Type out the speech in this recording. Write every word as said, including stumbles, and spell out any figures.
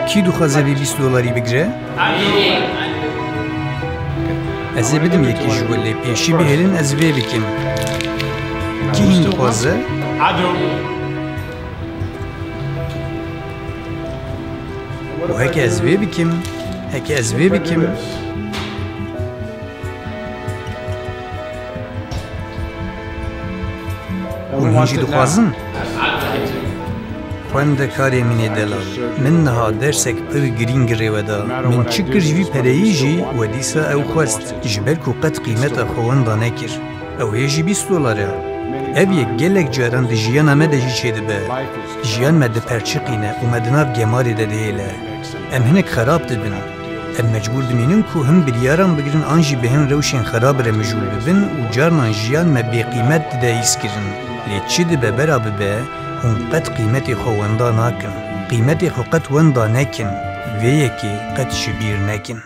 Kî dixwaze vê bîst dolarî bigire? Ez ê bidim yekî ji we, lê pêşî bihêlin ez vê bikim. Kî hîn dixwaze? Û heke ez vê bikim, heke ez vê bikim. Hûn hîn jî dixwazin? Xwendekarê min ê delal, min niha dersek pir girîng rê we da. Min çi kir ji vî pereyî jî we dîsa ew xwest, ji ber ku qet qîmeta xwe wenda nekir. Ew hê jî bîst dolar e. Ev yek gelek caran di jiyana me de jî çêdibe. Jiyan me diperçiqîne û me di nav gemarê de dihêle. Em hinek xerab dibin. Em mecbûr dimînin ku hin biryaran bigirin an jî bi hin rewşên xerab re mijûl bibin û carnan jiyan me bêqîmet dide hîskirin. Lê çi dibe bera bibe, hûn qet qîmetê xwe wenda nakin. Qîmetê xwe qet wenda nekin. Vê yekê qet ji bîr nekin.